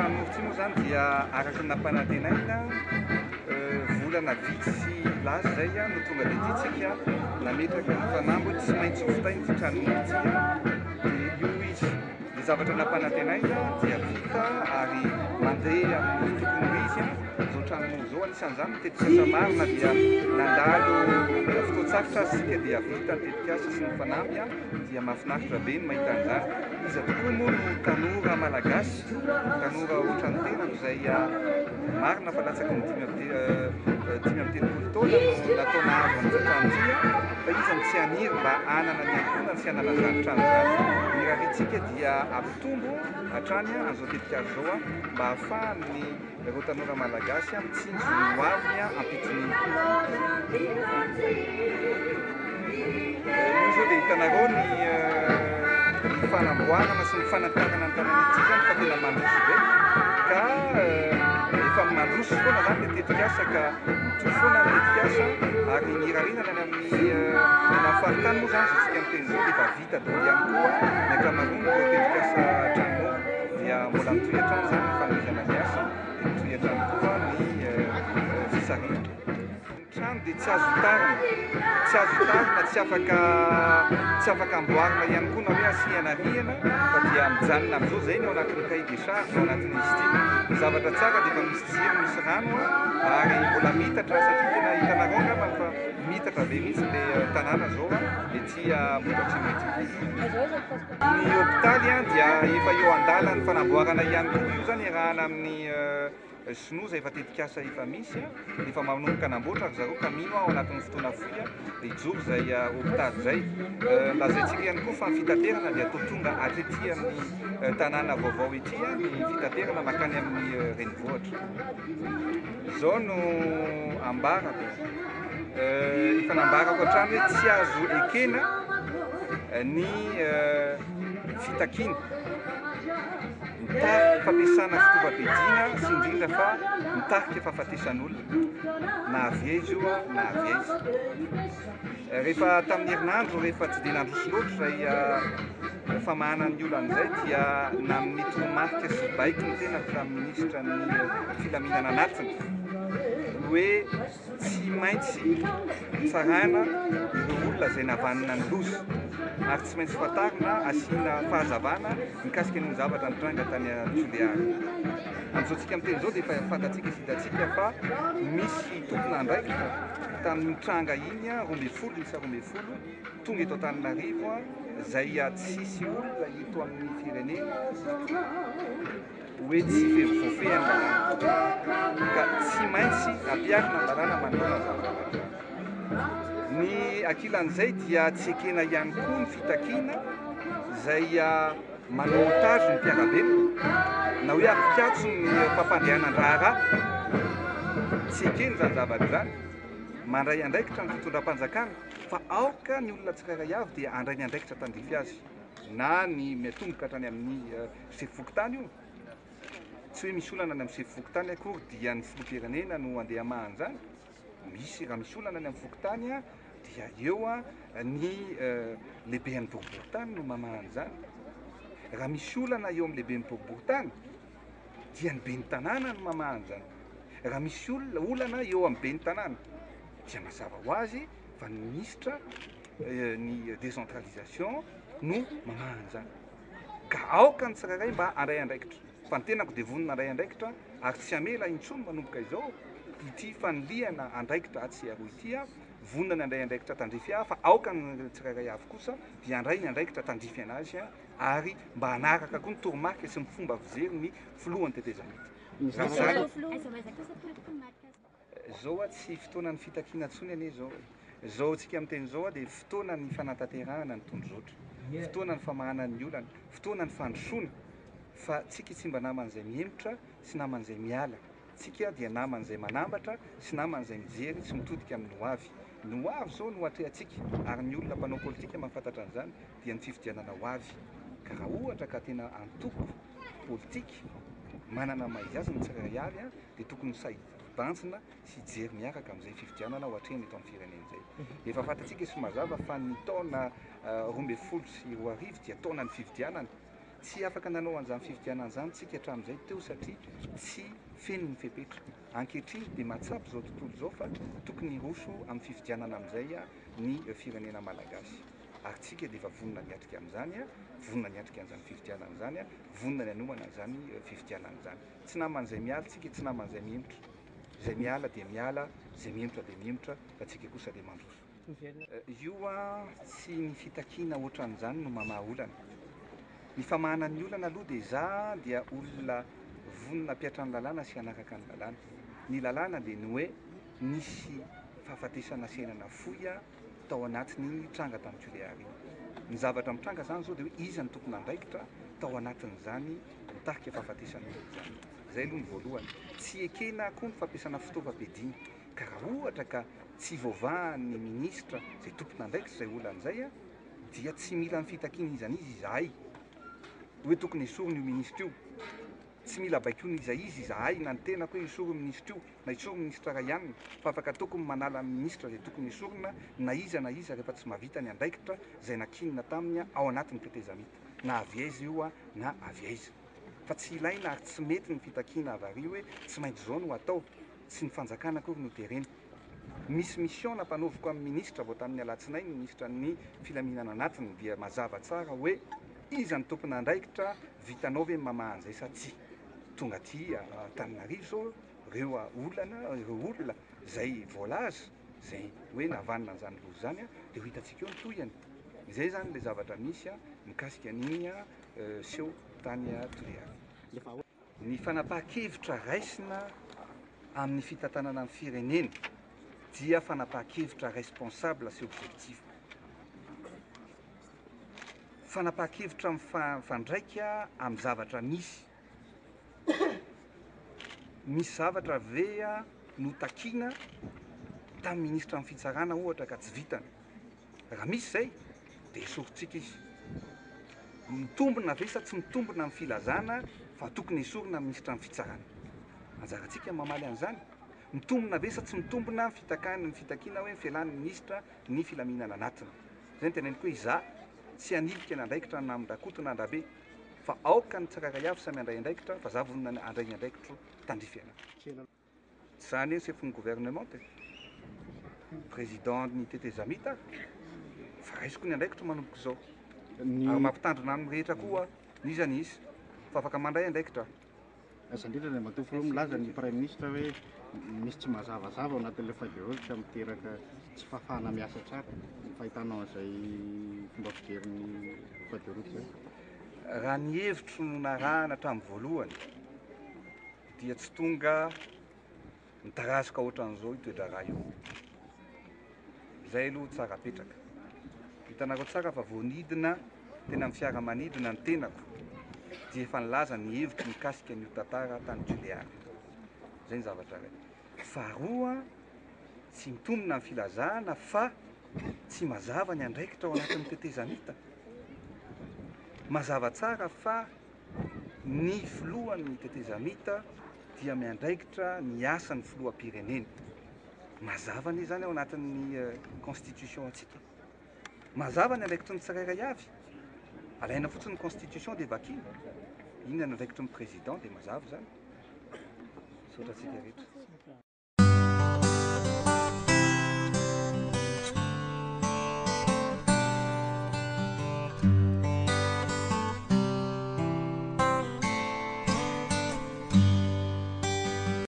trano nofy ity moa izany dia araka ny nampanantenaina volana vitsy lasa izay no tonga tety tsika nametraka ny fanamby hoe tsy maintsy ho vitaina ity trano nofy ity dia io izy. Ny zavatra nampanantenaina dia vita ary mandeha amin'ny tokony ho izy izao trano nofy izao. Anisan'izany ny tetikasa maro na dia nandalo fotoan-tsarotra aza isika dia vita ny tetikasa sy ny fanamby dia mahafinaritra be ny mahita an'izany. Iza tokoa moa no tanora malagasy, tanora ohatran'ny tenako izay marina fa latsaky ny 35 taona no natao nahazo an'ity trano ity, fa iza no tsy haniry mba hanana ny ankohonany sy hanana izany trano izany. Ny irariantsika dia hampitombo hatrany an'izao tetikasa izao mba hahafahan'ny Ireo tanora malagasy mitsinjo ny ho aviny ampitoniana. Io izao dia hitanareo ny ny fanamboarana sy ny fanatarana ny tanàna ity izany fa tena mandroso be ka efa mandroso foana izany ilay tetikasa ka mitohy foana ny tetikasa ary ny irariana ny any amin'ny any amin'ny faritany moa izany izao tsika miteny izao dia efa vita daholo ihany koa ny ankamaroan'ireo tetikasa trano dia mbola mitohy hatrany izany ny fanohizana ny asa dia mitohy hatrany koa ny fisarihana. Ny trano dia tsy azo itarina, tsy azo itarina, tsy afaka tsy afaka amboarina ihany koa na hoe asiana rihana fa dia mijanona amin'izao, izay ny ao anatin'ny cahier des charges ao anatin'izy ity. Ny zavatra tsara dia efa misy jiro, misy rano ary mbola miitatra satria tena hitanareo angambany fa miitatra be mihitsy ilay tanàna izao ety Ambohidratrimo ety. Ny hopitaly dia efa eo andalan'ny fanamboarana ihany koa, io izany iarahana amin'ny sinoa izay efa tetikasa efa misy, efa manomboka namboatra ry zareo ka mino aho ao anatin'ny fotoana fohy dia hijoro izay hopitaly izay. Lazaintsika ihany koa fa ny fitaterana dia atao tonga hatrety amin'ny tanàna vaovao ety ny fitaterana mankany amin'ny renivohitra. Izao no ambarako, efa nambarako hatrany hoe tsy azo ekena ny fitakiana mitarika fampiasana fitaovam-piadiana sy indrindra fa mitarika fahafatesan'olona na avy aiza io na avy aiza. Rehefa tamin'ny herinandro rehefa tsy dia nandroso loatra izay famahana ny olana izay dia nanome toromarika sy baiko ny tenako tamin'ny minisitra ny filaminana anatiny hoe Tsy maintsy tsaraina ireo olona izay navanona ny loza ary tsy maintsy fantarina, asiana fahazavana mikasika an'iny zavatra nitranga tany Tuléar. Amin'izao tsika miteny izao dia efa fantatsika sy hitantsika fa misy tompon'andraikitra tamin'iny tranga iny, 12 miisa 12 tonga eto Antananarivo izay tsisy olona eto amin'ny firenena. hoe tsy voafehy ny lalàna ka tsy maintsy ampiharina ny lalàna manoloana izany zavatra izany. Ny ankilan'izay dia tsy ekena ihany koa ny fitakiana izay manao otage ny mpiara-belona na hoe ampikatso ny fampandehanan-draharaha. Tsy ekena izany zavatra izany. Mandray andraikitra ny fitondram-panjakana fa aoka ny olona tsirairay avy dia handray ny andraikitra tandrify azy na ny miatomboka hatrany amin'ny Sefo fokontany io, tsy hoe misy olana any amin'ny sefo fokontany akory dia ny filoham-pirenena no handeha hamaha an'izany, misy raha misy olana any amin'ny fokontany dia eo ny lehiben'ny boriborintany no mamaha an'izany, raha misy olana eo amin'ny lehiben'ny boriborintany dia ny ben'ny tanàna no mamaha an'izany, raha misy olona olana eo amin'ny ben'ny tanàna dia mazava ho azy fa ny minisitra ny décentralisation no mamaha an'izany. Ka aoka ny tsirairay mba handray andraikitra. Fa ny tenako dia vonona handray andraikitra ary tsy hamela intsony manomboka izao ity fanilihana andraikitra atsy sy aroa ity aho. Vonona ny handray andraikitra tandrify ahy fa aoka ny tsirairay avy kosa dia handray ny andraikitra tandrify anazy ary mba hanaraka koa ny toromarika sy ny fomba fijery ny filohan'ny tetezamita. Raha izany. Zao hoa tsy fotoanan'ny fitakiana intsony anie zao e. Zao tsika miteny zao hoa dia fotoanan'ny fanatanterahana ny tondrozotra, fotoanan'ny famahana ny olana, fotoanan'ny fandrosoana fa tsika tsy mba naman'izay mihemotra sy naman'izay miala. Tsika dia naman'izay manambatra sy naman'izay mijery sy mitodika amin'ny ho avy. Ny ho avy zao no atrehantsika ary ny olona mpanao politika mahafantatra an'izany dia ny fifidianana ho avy. Ka raha ohatra ka tena antoko politika manana ny maha izy azy ny tsirairay avy dia tokony sahy hibanjina sy hijery miaraka amin'izay fifidianana ho atrehina eto amin'ny firenena izay. Efa fantatsika sy mazava fa ny taona 2012 dia taonan'ny fifidianana. Tsy afaka nanao an'izany fifidianana izany tsika hatramin'izay teo satria tsy feno ny fepetra. Ankehitriny dia mahatsapa izao tontolo izao fa tokony hiroso amin'ny fifidianana amin'izay ny firenena malagasy. Ary tsika dia efa vonona ny hiatrika amin'izany, vonona ny hiatrika an'izany fifidianana izany, vonona ny hanomana an'izany fifidianana izany. Tsy naman'izay miala tsika, tsy naman'izay mihemotra. Izay miala dia miala, izay mihemotra dia mihemotra, fa tsika kosa dia mandroso. Io tsy ny fitakiana ohatran'izany no mamaha olana. Ny famahana ny olana aloha dia za dia olona vonona hampiatra ny lalàna sy hanaraka ny lalàna. Ny lalàna dia ny hoe nisy fahafatesana sy aina nafoy tao anatin'iny tranga tany Tuléar iny. Ny zavatra mitranga izany izao dia hoe iza no tompon'andraikitra tao anatin'izany nitarika fahafatesan'olona izany. Izay aloha ny voalohany. Tsy ekena koa ny fampiasana fitaovam-piadiana. Ka raha ohatra ka tsy voavahan'ny minisitra izay tompon'andraikitra izay olana izay dia tsy mila ny fitakiana iza n'iza izahay hoe tokony esorina io minisitra io. Tsy mila baikoina iza iza izahay na ny tenako hoe esory io minisitra io na esory minisitra Rayan fa afaka tokony manala ny minisitra izay tokony esorina na iza na iza rehefa tsy mahavita ny andraikitra izay nankinina taminy ao anatin'ny tetezamita na avy aiza io na avy aiza. Fa tsy ilaina ary tsy mety ny fitakiana avy ary hoe tsy maintsy izao no atao. Tsy ny fanjakana akory no terena. Misy mission nampanaoviko amin'ny minisitra vao tamin'ny alatsinainy, minisitra ny filaminana anatiny, dia mazava tsara hoe iza no tompon'andraikitra, vitanao ve ny mamaha an'izay sa tsia. Tonga aty Antananarivo izao ireo olana, ireo olona izay voalaza, izay hoe nahavanona an'izany loza izany, dia ho hitantsika eo ny tohiny. Izay izany ilay zavatra misy mikasika an'iny seho tany Toliara. Ny fanapahan-kevitra raisina amin'ny fitantanana ny firenena dia fanapahan-kevitra responsable sy objectif. Fanapahan-kevitra mifandraika amin'ny zavatra misy. Misy zavatra ve notakiana tamin'ny minisitran'ny fitsarana ohatra ka tsy vitany? Raha misy izay dia esorintsika izy. Mitombina ve sa tsy mitombina ny filazana fa tokony esorina ny minisitran'ny fitsarana? Anjarantsika ny mamaly an'izany. Mitombina ve sa tsy mitombina ny fitakana, ny fitakiana hoe ny fialan'ny minisitra ny filaminana anatiny? Izay no teneniko hoe izaho tsy hanilika ny andraikitra na amin-dRakoto na an-dRabe fa aoka ny tsirairay avy samy handray andraikitra fa izaho vonona ny handray ny andraikitro tandrify anà. Tsy za anie sefon'ny gouvernement e! Président ny tetezamita aho fa raisiko ny andraikitro manomboka izao. Ary mampitandrina amin'ny rehetra koa aho, n'iza n'iza, fa afaka mandray andraikitra aho. Asa indrindra Andriamatoa Filoha, milaza ny Praiminisitra hoe misy tsy mazavazava ao anatin'ilay feuille de route ka miteraka tsy fahafahana miasa tsara. Ny fahitanao an'izay fomba fijerin'ny feuille de route izay? Raha ny hevitro no narahana hatramin'ny voalohany dia tsy tonga mitarazoka ohatran'izao io toe-draharaha io. Izay aloha tsara apetraka. Hitanareo tsara fa vao nidina teny amin'ny fiaramanidina ny tenako dia efa nilaza ny hevitro mikasika an'io tantara tany Tuléar io. Izay ny zavatra iray. Faharoa, tsy mitombina ny filazana fa tsy mazava ny andraikitra ao anatin'ny tetezamita. Mazava tsara fa Ny filohan'ny tetezamita dia miandraikitra ny asan'ny filoham-pirenena. Mazava anie izany ao anatin'ny constitution antsika. Mazava ny andraikitry ny tsirairay avy. Alaina fotsiny ny constitution dia vakiana. Inona ny andraikitry ny président dia mazava izany. Misaotra antsika rehetra.